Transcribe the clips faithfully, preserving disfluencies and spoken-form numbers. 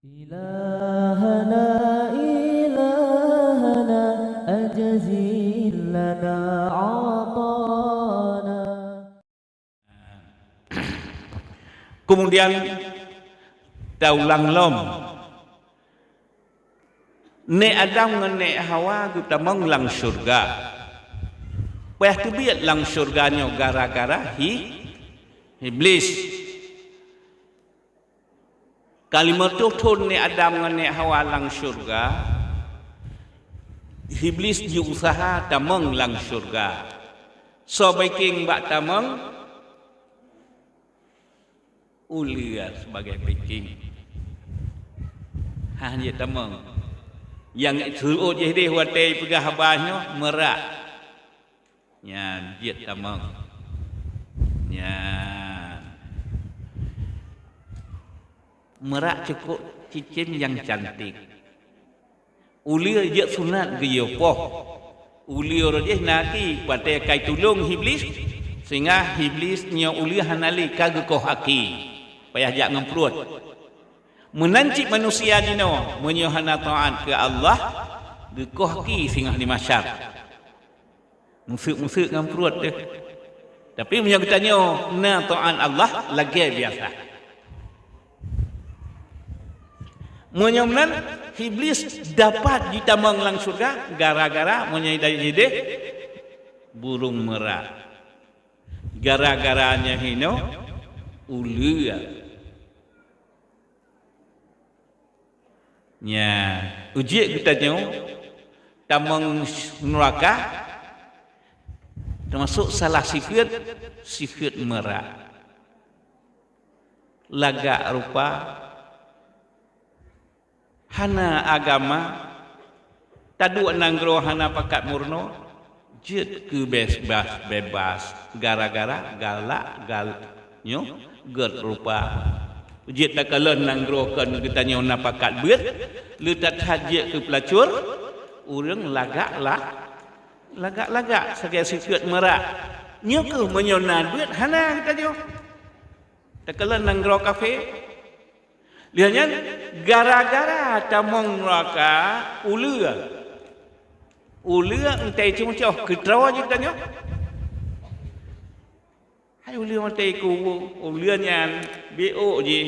إلهنا، إلهنا، أجزل لنا عطانا. Kemudian taulang lom, Nèk Adam ngon Nèk Hawa geutamong lam syeuruga. Payah teubiet lam syeuruga nyoe gara-gara hi-, Iblis. Ka limong reutôh thon Nèk Adam ngon Nèk Hawa lam syeuruga, Iblis jiuseuha tamong lam syeuruga. Soe backing bak tamong? Uleue sibagai backing. Hana jeuet tamong. Nyang seuôt jih deh watèe peugah haba nyoe, meurak. Nyan jeuet tamong. Nyan. Meurak cukôp cicém nyang cantik. Uleue jeuet sunat geuyue poh. Uleue roh jih na aki watèe kai tulông Iblis, sehingga Iblis nyoe uleue hana lé ka geukoh aki. Payah jak ngon pruet. Meunan cit manusia jinoe, meunyoe hana taát keu Allah, geukoh aki singoh di mahsyar. Meuseuek-meuseuek ngon pruet teuh. Tapi meunyoe geutanyoe na taát Allah, lagèe biasa. Meunyoe meunan, Iblis dapat jitamong lam syeuruga gara-gara meunyoe dari jih deh burông meurak. Gara-gara nyan hinoe uleue. Nyan, ujeut geutanyoe tamong neuraka, teumasok salah sifeuet, sifeuet meurak. Lagak rupa, hana agama, taduek nanggroe hana pakat meurunoe, jeuet keu bebas-bebas gara-gara galak gal-, nyoe gét rupa. Jeuet takalon nanggroe kon geutanyoe na pakat beuet, le that-that jeuet keu peulacur, ureuëng lagak la-, lagak-lagak sagai sifeuet meurak. Nyoe kheueh meunyoe na beuet hana geutanyoe. Takalon nanggroe kafé, Lheueh nyan, gara-gara tamong neuraka uleue. Uleue entée cuncoh keutroe jih tanyoe. Hai uleue maté kubu, uleue nyan biôk jih.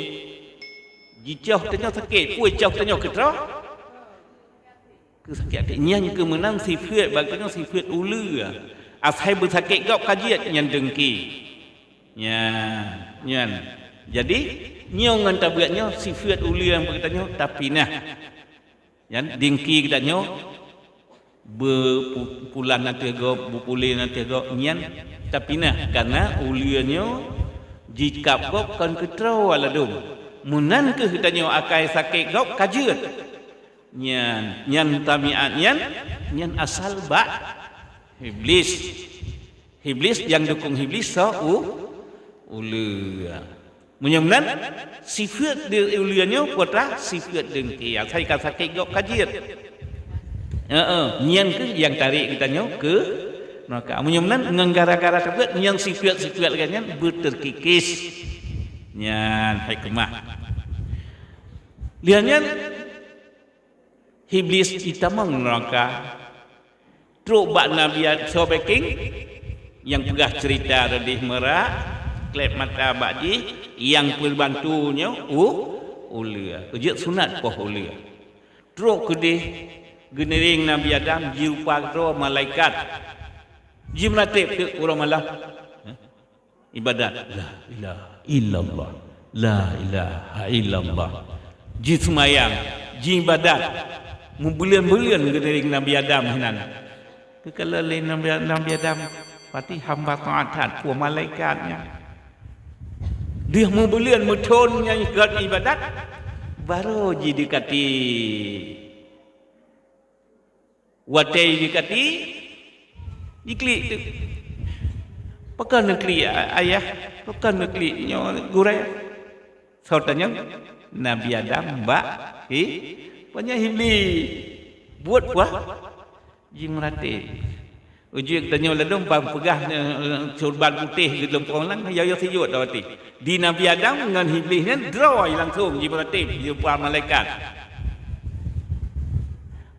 Jicoh tanyoe sakét, peue coh tanyoe keutroe? Keu sakét até. Nyan keu meunan sifeuet bak geutanyoe sifeuet uleue. Asai beusakét gob ka jeuet nyan deungki. Nyan, nyan. Jadi, nyoe ngon tabeuet nyoe sifeuet uleue nyang bak geutanyoe tapinah. Nyan deungki geutanyoe beupu-, pulan ateueh gob, beupuléh ateueh gob nyan tapinah. Karena uleue nyoe jikab gob kon keutroe ladôm. Meunan kheueh geutanyoe akai sakét gob ka jeuet. Nyan, nyan tabiat nyan, nyan asal bak Iblis. Iblis nyang dukong Iblis soe u-, uleue. Meunyoe meunan, sifeuet di uleue nyoe peue sifeuet deungki, asai ka sakét gob ka jeuet. Heeh, nyan kheueh nyang tarek geutanyoe keu neuraka. Meunyoe meunan, ngon gara-gara tabeuet nyan sifeuet-sifeuet lagée nyan beuteukikis. Nyan hikmah. Lheueh nyan, Iblis jitamong neuraka. Trok bak Nabi Ad-, soe backing nyang peugah ceurita tadi meurak, kleb mata bak jih, nyang peubantu nyoe u-, uleue. Jeuet sunat poh uleue. Trok keudeh geuniréng Nabi Adam jirupa droe malaikat. Jimeuratéb teuk uroe malam. Ibadat. La ilaha illallah. La ilaha illallah. Jiseumayang, jiibadat. Meubuleuen-buleuen geuneureng Nabi Adam hinan. Keukalon lé Nabi, Nabi Adam, pati hamba taat that, peue malaikat nyan. Deuh meubuleuen meuthon nyang gét ibadat, barô jidekati. Watée jikati, jiklik teuk. Pakon neuklik, a-, ayah? Pakon neuklik nyoe, gurée? Soe tanyong? Nabi Adam bak, hi, panyang Iblis. Buet puah? Jimeuratéb. Ujeut tanyoe ladom ban peugah, eh, surban putéh geuleumpong lang, ya, ya, siyuet dawati. Di Nabi Adam ngon Iblih nyan droe langsong jimeuratéb jumpa malaikat.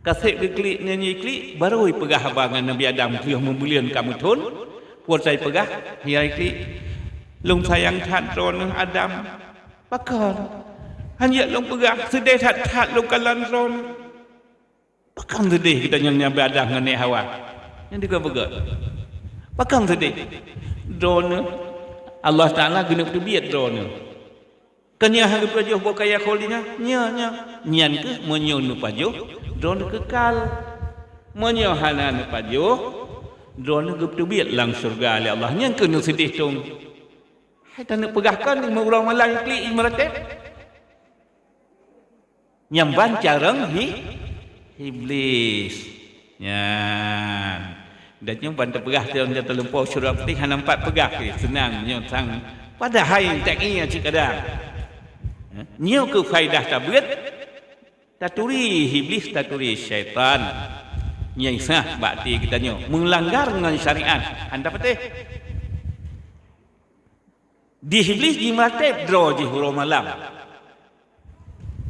Ka seb geuklik nyan jiklik, barô jipeugah haba ngon Nabi Adam, lheueh meubuleuen ka meuthon, phon sai peugah, "Hai klik, lôn sayang that droeneuh Adam." "Pakon?" "Hanjeuet lôn peugah, seudeh that-that lôn kalon droeneuh." Pakon seudeh geutanyoe nyan beuadah ngon Nék Hawa? Nyan dikeue beugét. Pakon seudeh? Droeneuh, Allah Taala geuneuk teubiet droeneuh. Keunyoe hana geupajoh boh kaya khuldi nyan? Nyoe, nyoe. Nyan keuh meunyoe neupajoh, droeneuh keukal. Meunyoe hana neupajoh, droeneuh geuteubiet lam syeuruga lé Allah. Nyan keuh neuseudeh tông. Hai taneuk peugah kon, meureuloh malam klik imeuratéb. Nyang ban carông hi-, Iblis. Nyan. Dan nyoe ban teupeugah lom nyang teulumpoe, syedara putéh hana pat peugah, seunang nyoe sang. Padahai tak ingat cit kadang. Nyoe keuh faedah tabeuet, taturi Iblis, taturi syaitan. Nyang sah bak até geutanyoe. Meulanggar ngon syariat, hana patéh. Di Iblis jimeuratéb droe jih uroe malam.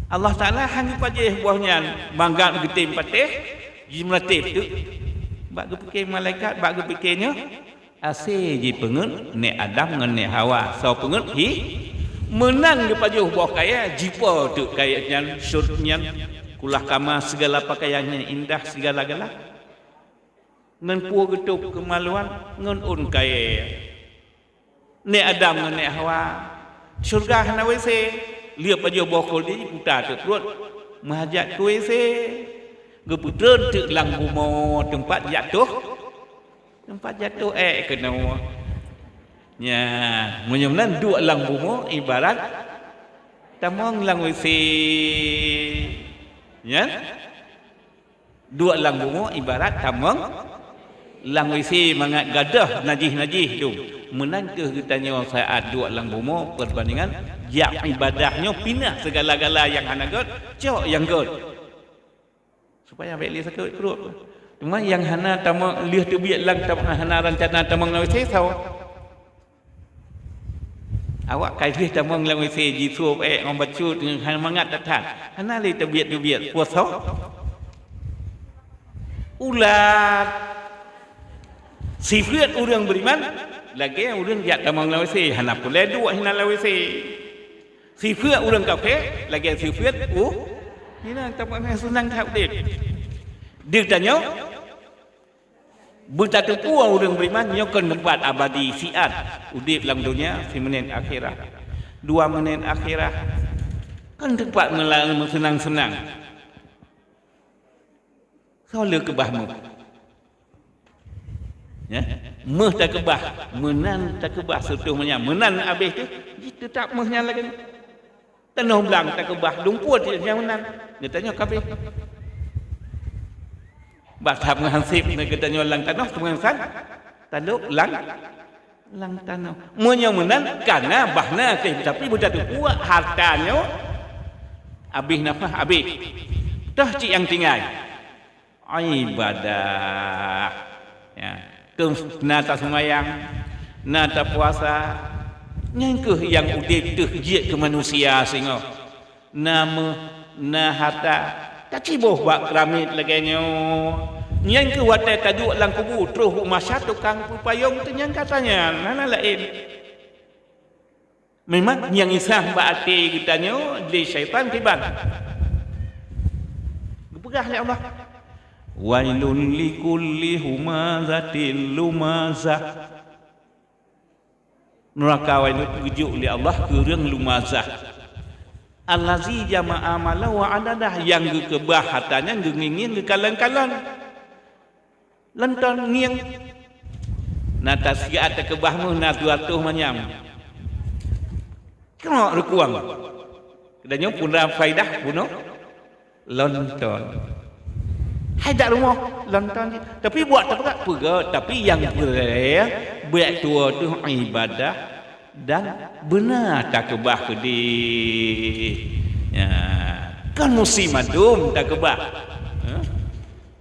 Allah Taala han geupajoh boh nyan mangat geutem patéh, jimeuratéb teuk. Bak geupike malaikat, bak geupike nyoe, asé jipeungét Nék Adam ngon Nék Hawa. Soe peungét hi? Meunan geupajoh boh kaya, jipo teuk kaya nyan, syut nyan, kulah kama, sigala pakaian nyang indah, sigala-gala. Ngon peue geutôb keumaluan, ngon ôn kayée. Nék Adam ngon Nék Hawa. Syeuruga hana WC, lheueh pajoh boh khuldi, puta teuk pruet. Meuhajat keu WC, geupeutrön teuk lam bumoe teumpat jak toh, teumpat jak toh ék keunoe. Nyan, meunyoe meunan duek lam bumoe ibarat tamong lam WC. Nyan? Duek lam bumoe ibarat tamong lam WC mangat gadôh najih-najih dum. Meunan kheueh geutanyoe saát duek lam bumoe, peubandingan jak ibadah nyoe pinah sigala-gala nyang hana gét, cok nyang gét. Supaya bék lé sakét pruet. Teuma nyang hana tamong, lheueh teubiet lam tam-, hana reuncana tamong lam WC, sawa. Awak ka lheueh tamong lam WC, jisuet ék ngon bacut, hana mangat that-that. Hana lé teubiet-teubiet, puasa. Ulat. Sifeuet ureuëng beriman, lagée ureuëng jak tamong lam WC, hana peureulée duek hinan lam WC. Sifeuet ureuëng kafé, lagée sifeuet u-, hinan tamong, seunang that udeb. Di tanyoe, Beutateupeue ureuëng beriman nyoe kon teumpat abadi siat udeb lam donya, simeunét akhirat, dua meunét akhirat, kon teumpat meula-, meuseunang-seunang. Soe le keubah méuh? Ya? Méuh takeubah, meunan takeubah seutoh meunan, meunan abéh teuh, jih teutap méuh nyan lagée nyan. Tanoh blang takeubah, lumpur cit nyang meunan. Geutanyoe kabeh. Bak that meuhanseb geutanyoe lam tanoh, teuma san talok lam, lam tanoh. Meunyoe meunan, kana bah na teuh, tapi beutateupeue harta nyoe abéh nafah, abéh. Toh cit nyang tinggai. Ibadah. Ya. Keu na taseumayang, na tapuasa. Nyan kheueh nyang udeb teuh jeuet keu manusia singoh. Na méuh, na harta, taciboh bak keuramiet lagée nyoe. Nyan kheueh watée taduek lam kubu, troh u masa tukang peupayong teuh nyan ka tanyan, hana laén. Memang nyang isah bak até geutanyoe lé syaitan kiban. Geupeugah lé Allah, "Wailul likulli humazatil lumazah." Neuraka Wailul geujok lé Allah keu ureuëng lumazah. Allazi jama'a malahu wa addadah, nyang geukeubah harta nyan geungieng-ngieng geukalon-kalon. Lonton ngieng. Na tasiat takeubah méuh na dua reutôh manyam. Keunoe reukueng. Geutanyoe peue na faedah bunoe lonton. Hai dak rumoh lonton. Tapi buat tapeugah peugah, tapi nyang beuraya bék tuwoe teuh ibadah dan beuna takeubah keudeh. Ya, kan musti mandum takeubah. Ha?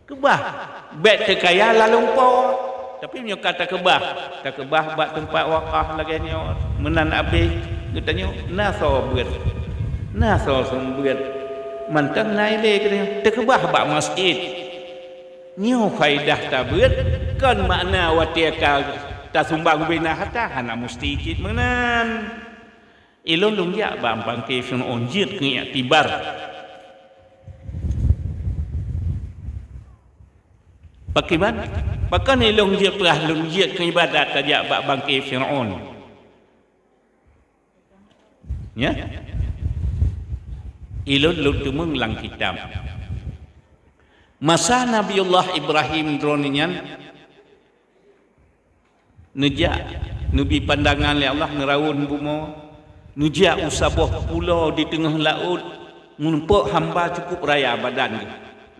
Keubah, bék teukaya lalong po. Tapi meunyoe ka takeubah, takeubah bak teumpat wakaf lagée nyoe, meunan abéh, geutanyoe na soe beuet, na soe seumeubeuet, mantong na ilée geutanyoe, takeubah bak masjid. Nyoe faedah tabeuet, kon makna watée ka tasumbang ubé na harta, hana musti cit meunan. Ilôn lôn jak bak bangke Fir'aun jeuet keu iktibar. Pakriban? Pakon ilôn jeuet peurah lôn jeuet keu ibadat tajak bak bangke Fir'aun? Ya? Ilôn lôn teumeung lam kitab. Masa Nabiullah Ibrahim droeneuh nyan, neujak, neubi pandangan lé Allah, neuraun bumoe, neujak u saboh pulo di teungoh laôt, meurumpok hamba cukup raya badan geuh,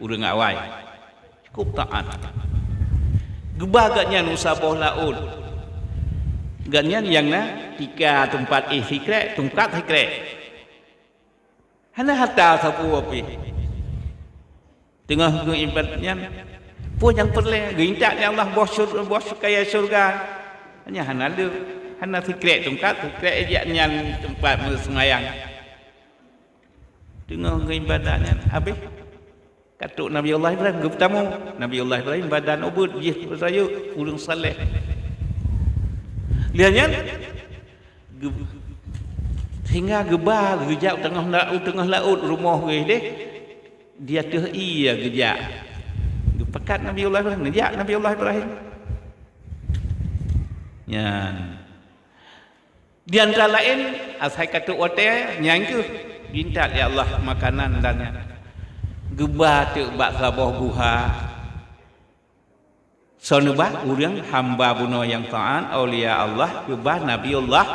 ureuëng awai, cukup taát. Geuba gobnyan u saboh laôt, gobnyan nyang na tika teumpat éh sikrek, tungkat sikrek. Hana harta sapeue pih. Teungoh geuibadat nyan, peue nyang peureulée geuintat lé Allah boh syur-, boh kaya syeuruga. Nyan hana le, hana sikrek tungkat, sikrek jak nyan teumpat meuseumayang. Teungoh geuibadat nyan habéh, ka trok Nabi Allah Ibrahim geupeutamu. Nabi Allah Ibrahim badan ubit jih rayeuk, ureuëng saleh. Lheueh nyan, Geu-, sehingga geuba geujak u teungoh la-, u teungoh laôt rumoh geuh deh, di ateueh ié geujak. Geupakat Nabi Allah Ibrahim, neujak Nabi Allah Ibrahim. Nyan. Di antara laén, asai ka trok watée, nyan keuh geuintat lé Allah makanan dan nyan. Geuba teuk bak saboh guha. Soe neuba? Ureuëng hamba bunoe nyang taát, aulia Allah, geuba Nabiullah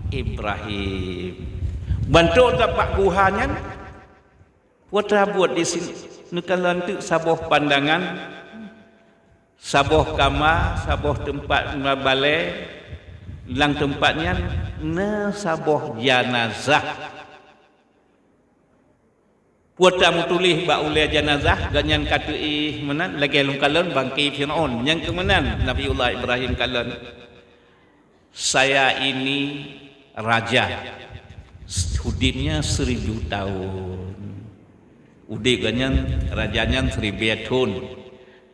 Ibrahim. Bantuk teumpat guha nyan, peue tabuet di sinan? Neukalon teuk saboh pandangan, saboh kama, saboh teumpat balée, lam teumpat nyan na saboh janazah. Peue tameutuléh bak ulée janazah, gobnyan ka teuéh meunan lagée lôn kalon bangke Fir'aun. Nyang keu meunan Nabiullah Ibrahim kalon, "Saya ini raja, hidupnya seribu tahun." Udeb gobnyan, raja nyan siribée thon.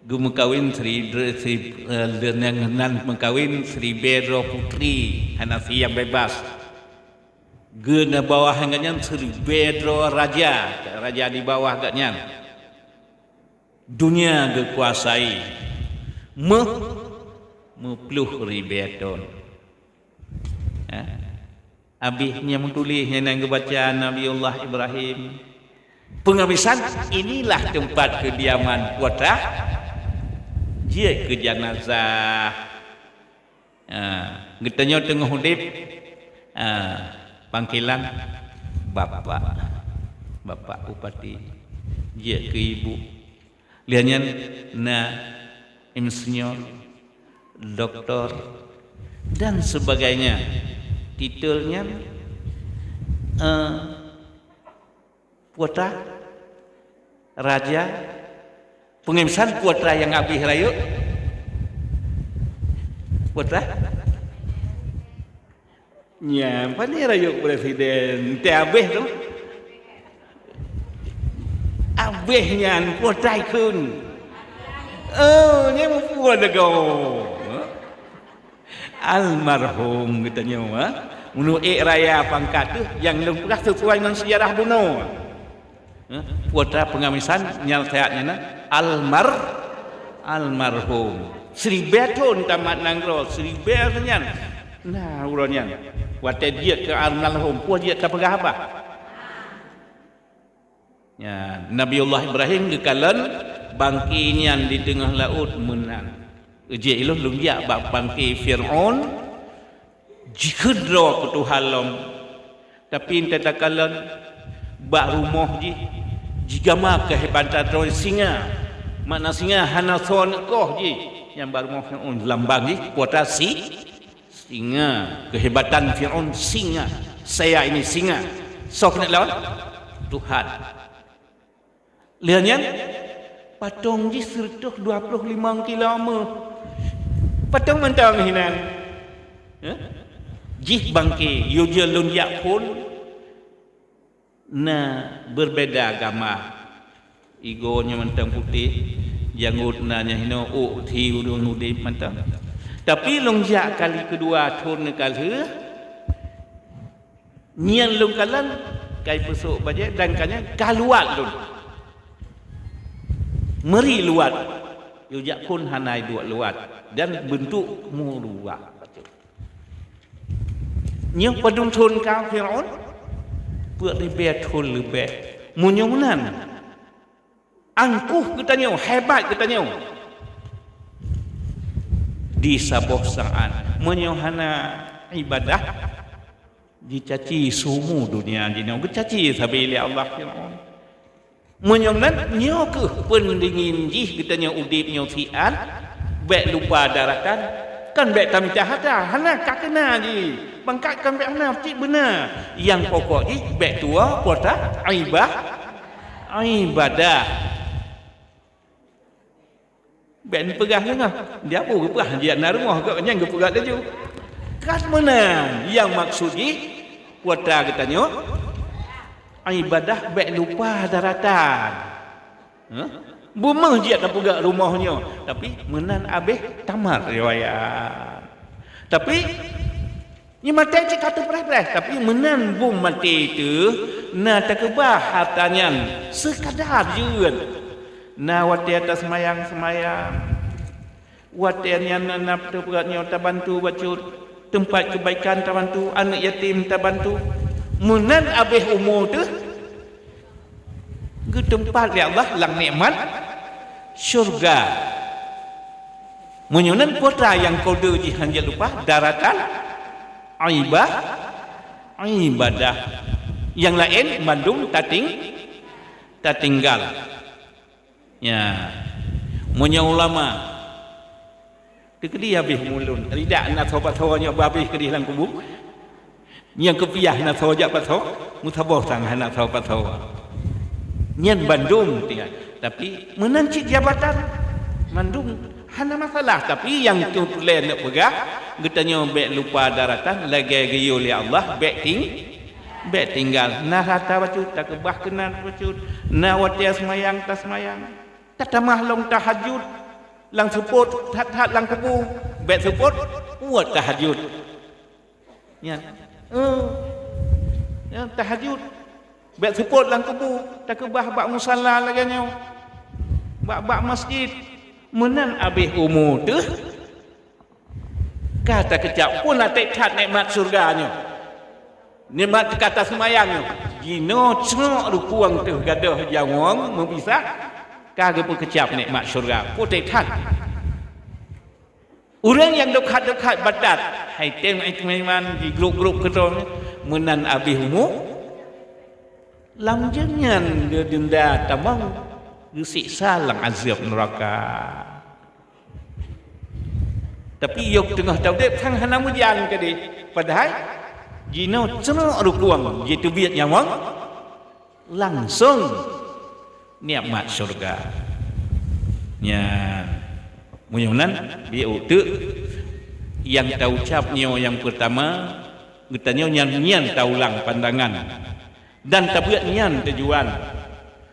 Geumeukawen siri-, siri-, eh, deungon nan meukawen siribée droe putri, hana si nyang beubaih. Geuh na bawah gobnyan siribée droe raja, raja di bawah gobnyan. Dunia geukuasai. Méuh, meuploh ribée thon. Ha? Abéh nyang meutuléh nyang na geubaca Nabiullah Ibrahim. Peungamisan, inilah teumpat keudiaman putra jeuet keu janazah. Ha, geutanyoe teungoh udeb, ha, panggilan bapak, bapak bupati, jeuet keu ibu. Lheueh nyan na insinyur, doktor, dan sebagainya. Titel nyan, eh, putra, raja, peungamisan putra nyang abéh rayeuk. Putra? Nyan, pane rayeuk presiden? Teuh abéh tu. Abéh nyan, putra ikheun. Oh, nyan muphom lagoe. Almarhum geutanyoe, ha? Meunurot ék raya pangkat teuh, nyang lôn peugah sesuai ngon sejarah bunoe. Ha? Putra peungamisan nyang seuhat nyan na almar-, almarhum. Siribée thon tamat nanggroe, siribée nyan. Nah, uroe nyan. Watée jeuet keu almarhum, peue jeuet tapeugah haba? Nyan, Nabiullah Ibrahim geukalon bangke nyan di teungoh laôt meunan. Jih ilôn lôn jak bak bangke Fir'aun, jikheun droe keu Tuhan lom. Tapi entée takalon bak rumoh jih, jigama keuhebatan droe singa. Makna singa hana soe neukoh jih. Nyang bak rumoh Fir'aun lambang jih, kota si-, Singa, keuhebatan Fir'aun singa. Saya ini singa. Soe keuneuk lawan? Tuhan. Lheueh nyan, patong jih sireutoh dua ploh limong kilo méuh. Patong mantong hinan. Hah? Jih bangke, yue jeuet lôn jak phon, na berbeda gama. Igoe nyoe mantong putéh, jangôt na nyang hinoe, ôk thi ureuëng udeb mantong. Tapi lôn jak kali keudua thon ka lheueh, nyan lôn kalon kai peusôk bajée dan ka nyan ka luwat lôn. Meuri luwat, yue jak phon hana iduek luwat dan beuntuk meuruwah. Nyoe padum thon ka Firaun? Peuet ribée thon leubeh. Meunyoe meunan, angkuh geutanyoe, hebat geutanyoe. Di saboh saát, meunyoe hana ibadah, jicaci sumu dunia jinoe, geucaci sabe lé Allah Firaun. Meunyoe nan, nyoe kheueh peundingin jih geutanyoe udeb nyoe siat, bék lupa daratan, kan bék tamita harta, hana ka keuna jih. Bangkat kan bék hana, cit beuna. Nyang pokok jih bék tuwoe kuota ibah-, ibadah. Bék neupeugah teungoh, di abu geupeugah, jih na rumoh, gobnyan geupeugah laju. Kan meunan, nyang maksud jih, kuota geutanyoe, ibadah bék lupa daratan. Hah? Bumoe jih tapeugah rumoh nyoe, tapi meunan abéh tamat riwayat. Tapi Nyoe maté cit ka teupreh-preh, tapi meunan bum maté teuh na takeubah harta nyan seukadar jeuet. Na watée taseumayang-seumayang, watée nyan na, na teupeugah nyoe tabantu bacut, teumpat keubaikan tabantu, aneuëk yatim tabantu. Meunan abéh umu teuh, geuteumpat lé Allah lam nikmat syurga. Meunyoe nan kuota nyang kode jih hana lupa, daratan ibah-, ibadah. Nyang laén mandum tating-, tatinggal. Ya. Meunyoe ulama, teukeudi habéh mulôn, ridak na soe pasoe nyoe habéh keudeh lam kubu. Nyang keupiah na soe jak pasoe, meusaboh sang hana soe pasoe. Nyan bandum tinggai. Tapi meunan cit jabatan, mandum hana masalah. Tapi nyang teupeulée neuk peugah, geutanyoe bék lupa daratan, lagée geuyue lé Allah, bék ting-, bék tinggal. Na harta bacut, takeubah keunan bacut. Na watée seumayang, taseumayang. Tatamah lom tahajud, lam seupôt that-that lam kubu, bék seupôt, peuet tahajud. Nyan. Eh. Ya, tahajud. Bék seupôt lam kubu, takeubah bak musala lagée nyoe. Bak, bak masjid. Meunan abéh umu teuh, ka takeucap pun até that nikmat syurga nyoe. Nikmat ka taseumayang nyoe. Jinoe cok rukueng teuh gadôh jawong meubisa, ka geupeukeucap nikmat syurga. Putéh that. Ureuëng nyang deukhat-deukhat batat, hai tem iman di grup-grup keudroe, meunan abéh umu, lam jeuem nyan geudenda tamong geusiksa lam azab neuraka. Tapi yok teungoh taudeb sang hana meujan keudeh, padahai jinoe cok rukueng jiteubiet nyawong, langsong nikmat syurga. Nyan, meunyoe nan, di uteuk nyang taucap nyoe nyang peurtama, geutanyoe nyan, nyan taulang pandangan dan tabeuet nyan tujuan,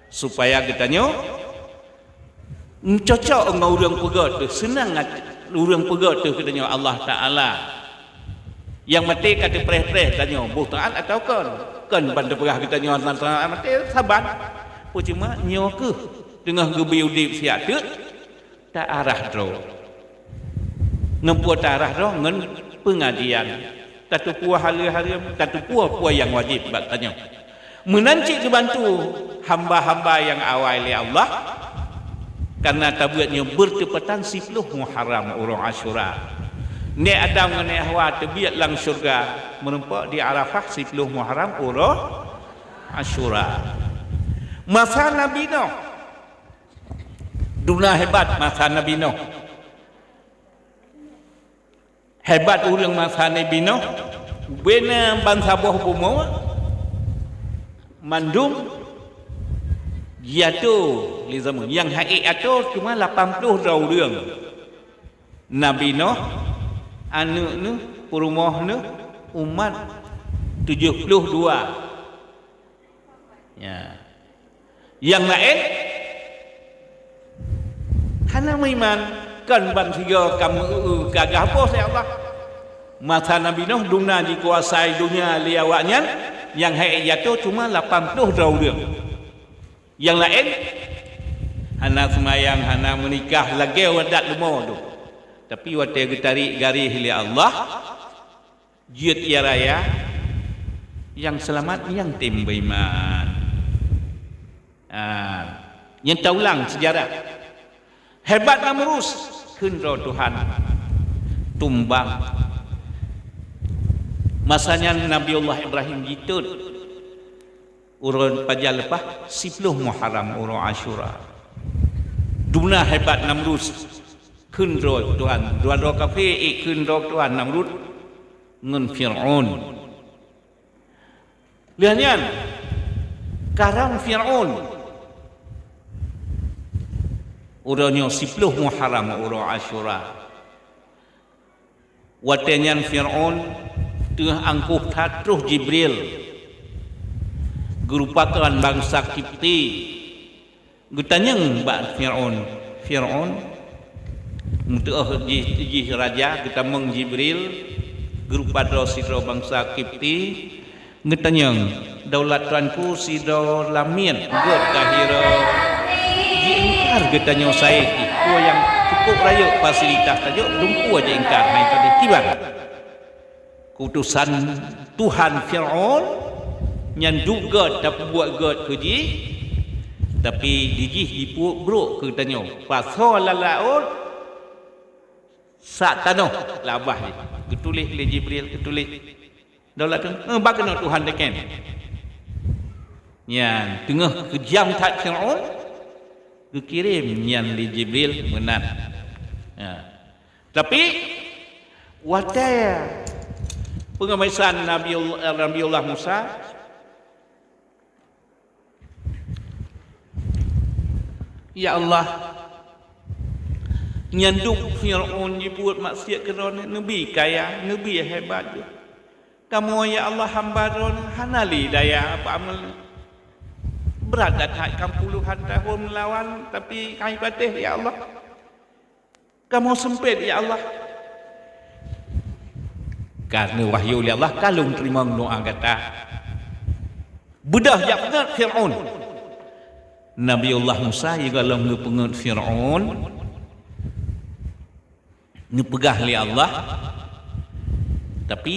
supaya geutanyoe cocok ngon ureuëng peugét teuh, seunang at-, ureuëng peugét teuh geutanyoe Allah Taala. Nyang maté ka teupreh-preh tanyoe, boh taát atawa kon? Kon ban teupeugah geutanyoe na taát maté saban. Peue cuma nyoe kheueh teungoh geubri udeb siat teuk, ta arah droe. Ngon peue ta arah droe? Ngon peungajian. Tateupeue haleue-haleue, tateupeue peue nyang wajéb bak tanyoe. Meunan cit geubantu hamba-hamba nyang awai lé Allah, kareuna tabeuet nyoe beurtepatan siploh Muharram uroe Asyura. Nèk Adam ngon nèk Hawa teubiet lam syeuruga meurumpok di Arafah siploh Muharram uroe Asyura. Masa Nabi Nuh, duna hebat masa Nabi Nuh. Hebat ureuëng masa Nabi Nuh, bubena bansaboh bumoe mandum jiatoe lé zameuin. Nyang hana jiatoe cuma lapan ploh droe ureuëng. Nabi Nuh, aneuëk neuh, peurumoh neuh, umat tujoh ploh dua. Ya. Nyang laén hana meuiman, kon ban sigoe ka meu-eu ka geuhapus lé Allah. Masa Nabi Nuh dum na jikuasai donya lé awaknyan, nyang hék jatoh cuma lapan ploh droe ureuëng. Nyang laén hana seumayang, hana meunikah, lagée adat leumo tu. Tapi watée geutarék garéh lé Allah, jeuet ie raya, nyang seulamat nyang tem beuiman. Ah, nyan taulang seujarah. Hebat Namrus, kheun droe Tuhan, tumbang. Masa nyan Nabiullah Ibrahim jitot uroe pajan leupah siploh Muharram, uroe Asyura. Dum na hebat Namrus, kheun droe Tuhan, dua droe kafé, eh, kheun droe Tuhan Namrud ngon Fir'aun. Lheueh nyan, karang Fir'aun. Uroe nyoe siploh Muharram, uroe Asyura. Watée nyan Fir'aun teuh angkuh that troh Jibril, geurupakan bansa Kipti. Geutanyong bak Fir'aun, "Fir'aun, meuteuoh jih, jih raja geutamong Jibril, geurupa droe sidroe bansa Kipti, geutanyong, 'Daulat tuanku sidroe lamiet gét kahira jiingkar geutanyoe saét jih, peue nyang cukup rayeuk fasilitas tanyoe, dum peue jiingkar hai tadi kiban?' Keutusan Tuhan Fir'aun nyan duek gét tapeubuet gét keu jih, tapi di jih jipeubuet brok keu tanyoe. Pasoe lam laôt, sak tanoh lam babah jih. Geutuléh lé Jibril, geutuléh. Daulat tu, eh, bah keunoe Tuhan teuken." Nyan, teungoh keujam that Fir'aun, geukirém nyan lé Jibril meunan. Ya. Tapi, watée peungeumisan Nabiul-, Nabiullah Musa, "Ya Allah, nyan duek Fir'aun jibuet maksiat keu droeneuh, neubi kaya, neubi hebat jih. Kamoe, ya Allah, hamba droeneuh hana lé daya apa ameul. Brat that-that, ka puluhan tahun meulawan, tapi ka patéh, ya Allah. Kamoe seumpét, ya Allah." Ka neuwahyu lé Allah, "Ka lôn teurimong doá gata." Beudôh jak peungét Fir'aun. Nabiullah Musa jigohlom geupeungét Fir'aun, neupeugah lé Allah, "Tapi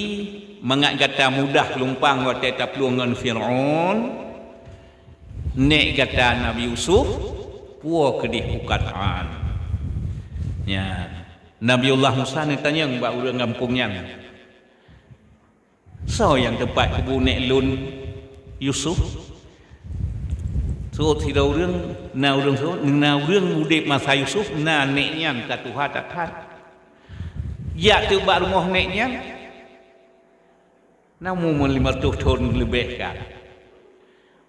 mangat gata mudah lumpang watée taplueng ngon Fir'aun, nék gata Nabi Yusuf puwoe keudeh u Kan'an." Nyan, Nabiullah Musa neutanyong bak ureuëng gampông nyan, "Soe nyang teumpat kubu nék lôn Yusuf?" Seuôt sidroe ureuëng, na ureuëng seuôt, na ureuëng udeb masa Yusuf, na nék nyan ka tuha that-that. Jak teuk bak rumoh nék nyan, na umur limong reutôh thon leubeh ka.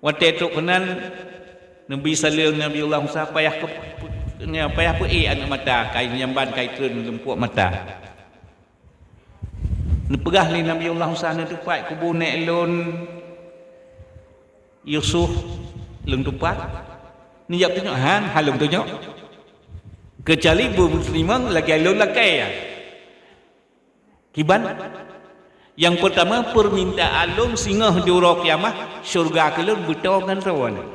Watée trok keunan, neubi saleueng Nabiullah Musa, payah keu-, payah peu-, payah peu-ék aneuëk mata, ka inyamban ka itreun lumpok mata. Neupeugah lé Nabiullah Musa, "Neuteumpat kubu nék lôn Yusuf lôn teumpat?" Neujaweueb, "Tunyok." "Han, han lôn tunyok. Keucuali beumeuseuleumeung lagée lôn lakée." "Kiban?" "Nyang peurtama, peurmintaan lôn singoh di uroe kiamat, syeuruga keu lôn beutoe ngon droeneuh.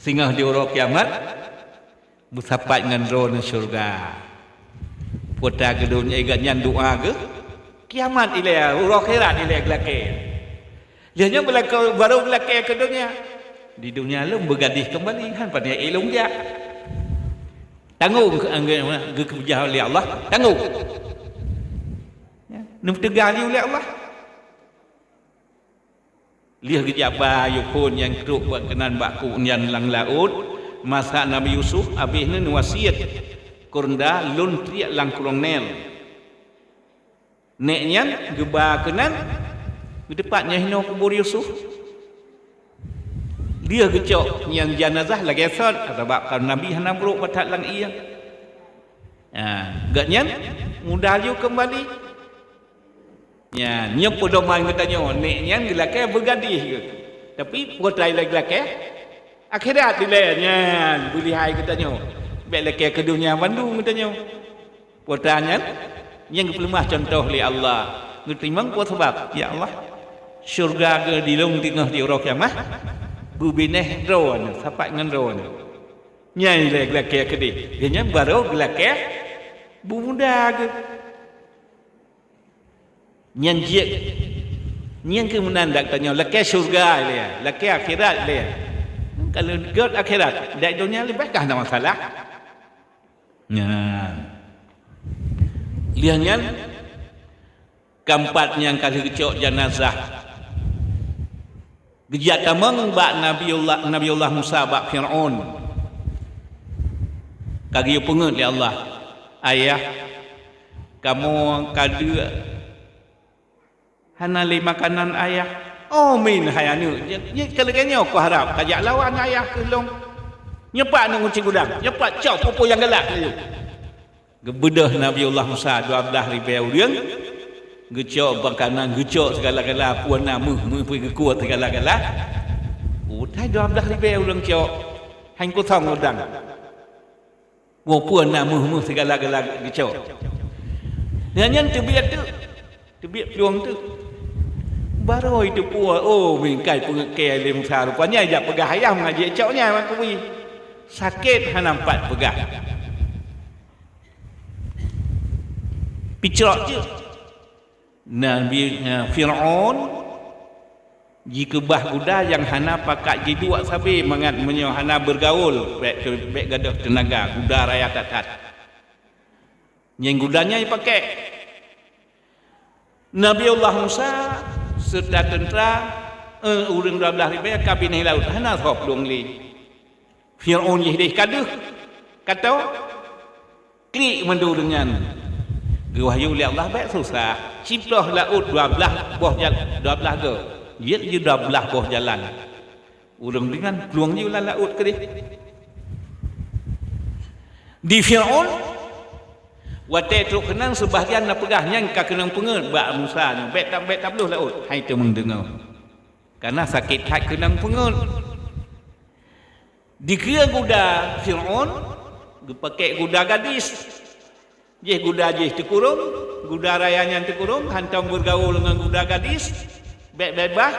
Singoh di uroe kiamat, beusapat ngon droeneuh syeuruga." Peue ta geudonya, gobnyan doá geuh, kiamat ilée, uroe akhirat ilée geulakée. Lheueh nyoe beulakée, barô geulakée keu donya. Di donya lôn beugadeh keumbali, han paniet ék lôn jak. Tanggong keu anggée geukeubeuja lé Allah, tanggong. Ya, neupeuteuga lé ulée Allah. Lheueh geujak ba ayeuh phon nyang trok bak keunan bak keunan lam laôt, masa Nabi Yusuf, abéh nyan wasiet, "Keureunda lôn triek lam Kolonel." Nék nyan geuba keunan, geuteumpat nyan hinoe kubur Yusuf. Lheueh geucok nyang janazah lagée sot, sabab ka Nabi hana brok bak that lam ié. Ha, gobnyan muda laju keumbali. Nyan, nyoe peudoman geutanyoe, nek nyan geulakée beugadih geuh. Tapi peue teuma lagée geulakée akhirat dilée nyan, beulihai geutanyoe. Bék lakée keu donya bandum geutanyoe. Peue teuma nyan, nyang geupeuleumah cuntoh lé Allah. Geuteurimong peue sabab? Ya Allah, syeuruga geuh di lôn teungoh di uroe kiamat, beubinéh droeneuh, sapat ngon droeneuh. Nyan ilée geulakée keudeh. Gobnyan barô geulakée bumuda geuh. Nyan jeuet. Nyan keuh meunan dak tanyoe, lakée syeuruga ilée, lakée akhirat ilée. Kalau gét akhirat, dak donya leubeh kah na masalah. Nyan. Lheueh nyan, keumpat nyang ka lheueh geucok jeunazah. Geujak tamong bak Nabiullah, Nabiullah Musa bak Fir'aun. Ka geuyue peungeut lé Allah, "Ayah, kamoe ka deuek hana lé makanan, Ayah." "Oh, min, hai aneuk, jeuet keu lagée nyoe kuharab, kajak lawan ayah keu lôn. Nyoe pat aneuk kunci gudang, nyoe pat cok peue-peue nyang galak laju." Geubeudôh Nabiullah Musa dua blaih ribée ureuëng, geucok makanan, geucok sigala-gala, peue na méuh, méuh pih geukuet sigala-gala. Utai dua blaih ribée ureuëng cok, hán kusong udang. Peue-peue na méuh-méuh sigala-gala geucok. Nyan, nyan teubiet teuk, teubiet plueng teuk. Barô jiteupeue, oh, mingkai peungeuet kée lé Musa, rupanya jak peugah ayah meunan jicok nyan bak kubi. Sakét hana pat peugah. Picrok cit. Nabi, eh, Fir'aun jikeubah guda nyang hana pakat jiduek sabe mangat meunyoe hana beurgaul, bék, bék gadôh teunaga, guda raya that-that. Nyang guda nyan jipakék. Nabiullah Musa seureuta teuntra, eh, ureuëng dua blaih ribée ka binéh laôt, hana soe plueng lé. Fir'aun jih deh ka deuh, ka tô, klik mandum deungon. Geuwahyu lé Allah bék susah. Siploh laôt dua blaih boh jal-, dua blaih goe. Jeuet laju dua blaih boh jalan. Ureuëng deungon plueng laju lam laôt keudeh. Di Fir'aun, watée trok keunan seubahgian na peugah nyan ka keunong peungeuet bak Musa nyoe, bék ta-, bék tabloh laôt, hai teuma deungoe. Kareuna sakét that keunong peungeuet. Dikeue guda Fir'aun, geupakék guda gadis. Jih guda jih teukurong, guda raya nyan teukurong, hantom beurgaul ngon guda gadis, bék beubaih.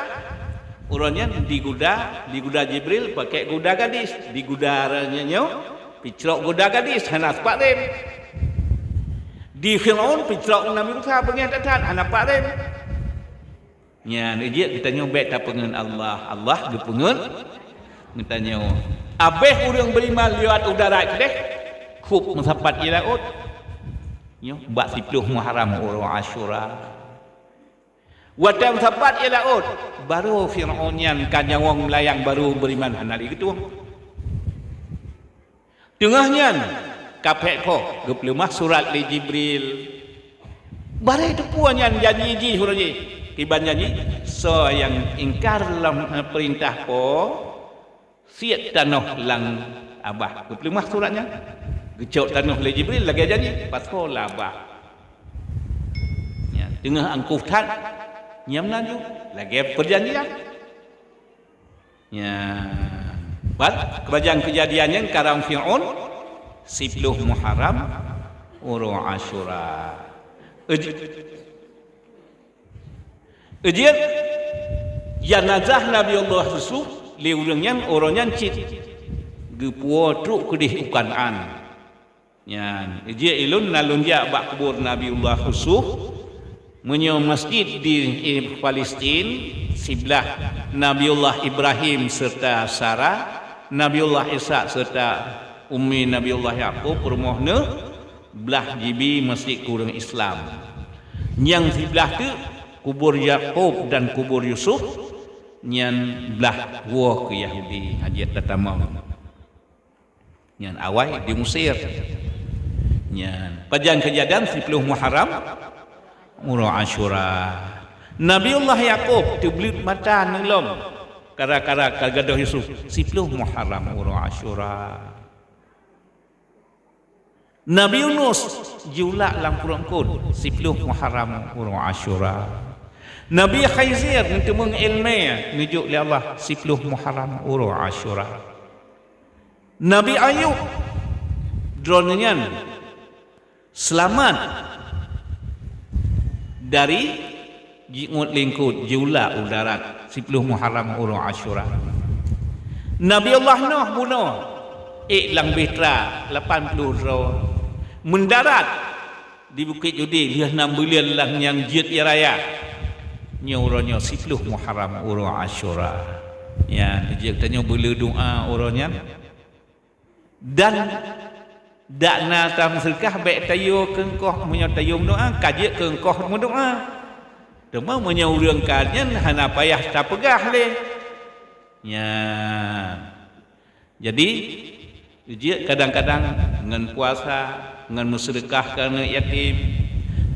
Uroe nyan di guda, di guda Jibril pakék guda gadis, di guda raya nyoe picrok guda gadis, hana seupah rém. Di Fir'aun picrok Nabi Musa beungéh that-that, hana pat rém. Nyan, jeuet geutanyoe bék tapeungeut Allah, Allah geupeungeut geutanyoe. Abéh ureuëng beriman liwat u darat keudeh, khup meusapat di laôt. Nyoe bak siploh Muharram uroe Asyura. Watée meusapat di laôt, barô Fir'aun nyan ka nyawöng meulayang, barô beriman hana lé geutueng. Teungoh nyan, ka phét pho geupeuleumah surat lé Jibril. Barô teupeue nyan janji jih uroe jih. Kiban janji, soe nyang ingkar lom, eh, peurintah Po, siet tanoh lam abah. Geupeuleumah surat nyan. Geucok tanoh lé Jibril lagée janji, pasoe lam abah. Nyan, teungoh angkuh that, nyang na ju lagée peurjanjian. Nyan. Pat keurajeuen keujadian nyan karang Fir'aun, siploh Muharram, uroe Asyura. Uj-, ujian, janazah Nabi Allah Yusuf, lé ureuëng nyan, uroe nyan cit geupuwoe trok keudeh u Kanaan. Nyan, jeuet ulôn na lôn jak bak kubur Nabiullah Yusuf. Meunyoe masjid di, eh, Palestin, siblah Nabiullah Ibrahim serta Sarah, Nabiullah Ishak serta ummi Nabiullah Yakub, rumoh neuh, blah jibi masjid keu ureuëng Islam. Nyang siblah teuk kubur Yakub dan kubur Yusuf, nyan blah woe keu Yahudi, hajat tatamong. Nyan awai di Mesir. Nyan pajan keujadian siploh Muharram, uroe Asyura. Nabiullah Yakub teubleuet mata neulom kara-kara ka gadôh Yusuf, siploh Muharram, uroe Asyura. Nabi Yunus jiulak lam pruet eungkôt, siploh Muharram uroe Asyura. Nabi Khidir geuteumeung iéleumé neujok lé Allah, siploh Muharram uroe Asyura. Nabi Ayub, droeneuh nyan seulamat dari jiuet lé eungkôt, jiulak u darat, siploh Muharram uroe Asyura. Nabi Allah Nuh bunoe ék lam bahtera lapan ploh droe, meudarat di Bukét Judi lheueh nam buleuen lam nyang jeuet ie raya. Nyoe uroe nyoe siploh Muharram uroe Asyura. Nyan, jeuet tanyoe beuleudoa uroe nyan. Dan dak na tameuseudeukah bék tayue keu eungkôt, meunyoe tayue meudoa, ka jeuet keu eungkôt meudoa. Teuma meunyoe ureuëng ka nyan hana payah tapeugah lé. Nyan. Jadi, jeuet kadang-kadang ngon puasa, ngon meuseudeukah keu aneuëk yatim.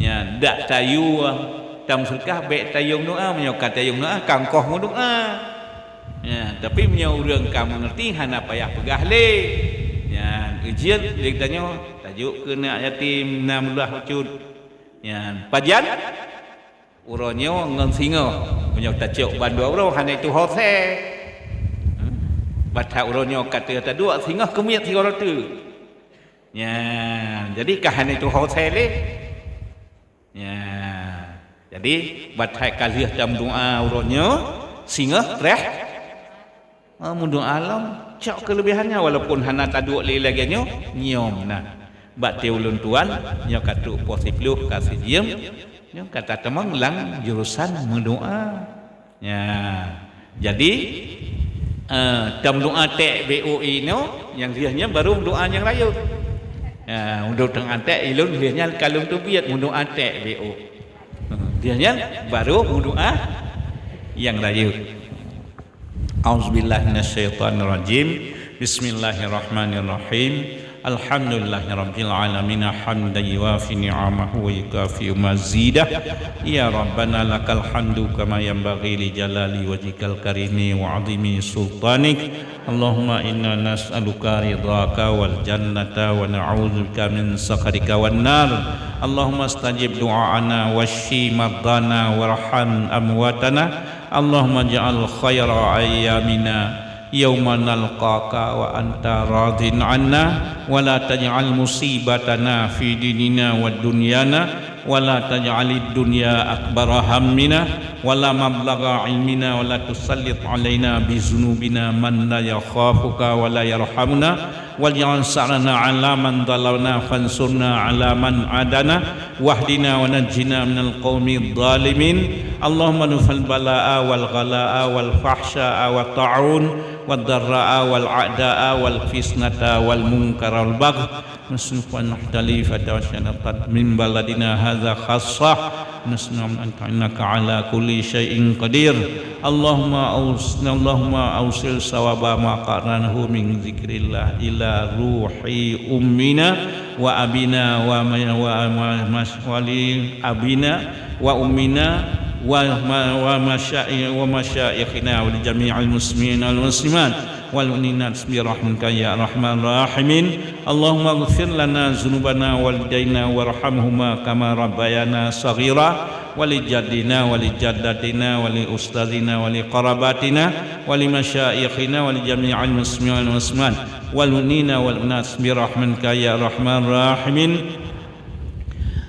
Nyan, dak tayue tameuseudeukah bék tayue meudoa, meunyoe ka tayue meudoa, ka eungkôt meudoa. Ya, tapi meunyoe ureuëng ka meungerti, hana payah peugah lé. Nyan, jeuet lé tanyoe tajok keu aneuëk yatim na meulah ucut. Nyan, pajan uroe nyoe ngon singoh, meunyoe tacok bandua uroe hana itu hose. Batat uroe nyoe ka teuh taduek singoh keumiet sigoe rot teuk. Nyan, jadi ka hana itu hose lé. Ya. Jadi, batai ka lheueh tameudoa uroe nyoe, singoh preh, ah, meudoa lom, cok keuleubehannya, walaupun hana taduek lé lagée nyoe, nyoe meunan. Bak té ulôn tuan, nyoe ka trok poh siploh ka sijeuem, nyoe ka tatamong lam jurusan meudoa. Ya. Jadi, eh, tameudoa ték B O I nyoe, nyang lheueh nyan baru meudoa nyang rayeuk. Ya, meudoa ték ilôn lheueh nyan ka lôn teubiet meudoa ték B O. Lheueh nyan baru meudoa nyang rayeuk. A'udzubillahi minasyaitonirrajim. Bismillahirrahmanirrahim. Alhamdulillahirabbil alamin, hamdan yuwafi ni'amahu wa yukafi'u mazidah. Ya Rabbana, lakal hamdu kama yanbaghi li jalali wajhikal karimi wa 'azimi sultanik. Allahumma inna nas'aluka ridhaka wal jannata wa na'udzubika min sakhatika wan nar. Allahumma stajib du'aana wasyfi mardana warham amwatana. Allahumma ja'al khaira ayyamina yauma nalqaka wa anta radin 'anna, wa la taj'al musibatana fi dinina wa dunyana, wa la taj'alid dunya akbara hammina, wa la mablagha ilmina, wa la tusallit 'alaina bi dzunubina man la yakhafuka wa la yarhamuna, waj'al sa'rana 'ala man zalamana fansurna 'ala man adana, wahdina wa najjina minal qaumidh dhalimin. Allahumma dfa'il bala'a wal ghala'a wal fahsya'a wat ta'un wad dharra'a wal a'da'a wal fitnata wal munkara wal baghy. Nasnufa nahtali fatawasyana min baladina hadza khassah. Nasnam anta innaka ala kulli syai'in qadir. Allahumma aus-, Allahumma ausil sawaba ma qara'nahu min zikrillah ila ruhi ummina wa abina wa ma-, wa ma-, mas-, wali abina wa ummina wa ma-, wa masyai-, wa masyaikhina wa li jami'il muslimin wal muslimat wal mu'minat bi rahmatika ya arhamar rahimin. Allahumma ighfir lana dzunubana walidaina warhamhuma kama rabbayana shaghira, wa li jaddina wa li jaddatina wa li ustadzina wa li qarabatina wa li masyaikhina wa li jami'il muslimin wal muslimat wal mu'minina wal mu'minat bi rahmatika ya arhamar rahimin.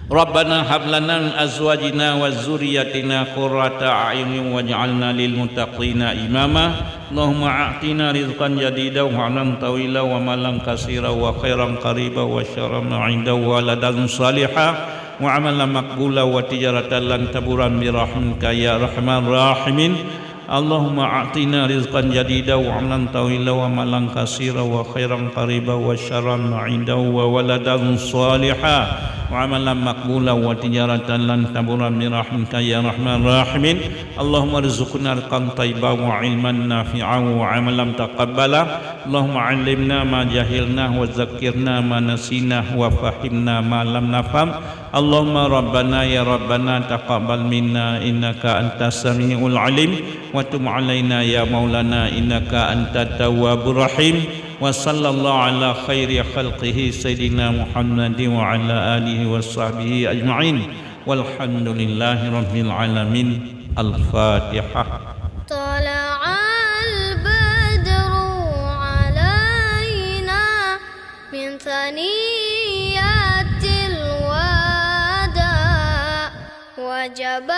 Rabbana hab lana min azwajina wa dzurriyyatina qurrata a'yunin waj'alna lil muttaqina imama. Allahumma a'tina rizqan jadida wa 'umran tawila wa malan katsira wa khairan qariba wa syarran ba'ida wa waladan shaliha wa 'amalan maqbula wa tijaratan lan tabura bi rahmatika ya arhamar rahimin. Allahumma a'tina rizqan jadida wa 'umran tawila wa malan katsira wa khairan qariba wa syarran ba'ida wa waladan shaliha wa 'amalan maqbula wa tijaratan lan tabura bi rahmatika ya arhamar rahimin. Allahumma rzuqna rizqan thayyiban wa 'ilman nafi'an wa 'amalan mutaqabbala. Allahumma 'allimna ma jahilna wa dzakkirna ma nasina wa fahhimna ma lam nafham. Allahumma rabbana ya rabbana taqabbal minna innaka antas samiul alim wa tub 'alaina ya maulana innaka antat tawwabur rahim. Wa sallallahu ala khairi khalqihi sayyidina Muhammadin wa ala alihi wa sahbihi ajma'in. Walhamdulillahi rabbil alamin. Al-Fatihah. طلع البدر علينا من ثنيات الوداع وجب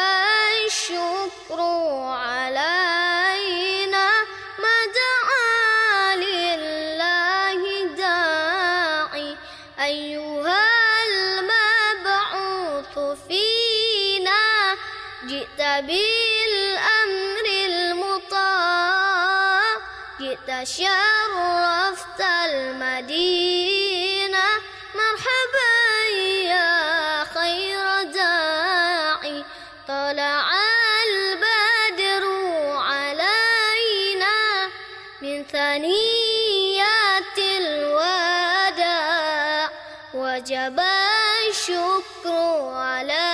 الشكر علينا ما دعا لله داعي. أيها المبعوث فينا جئت بالأمر المطاع جئت شرفت المدينة مرحبا يا خير داعي. طلع البدر علينا من ثنيات الوداع وجب الشكر على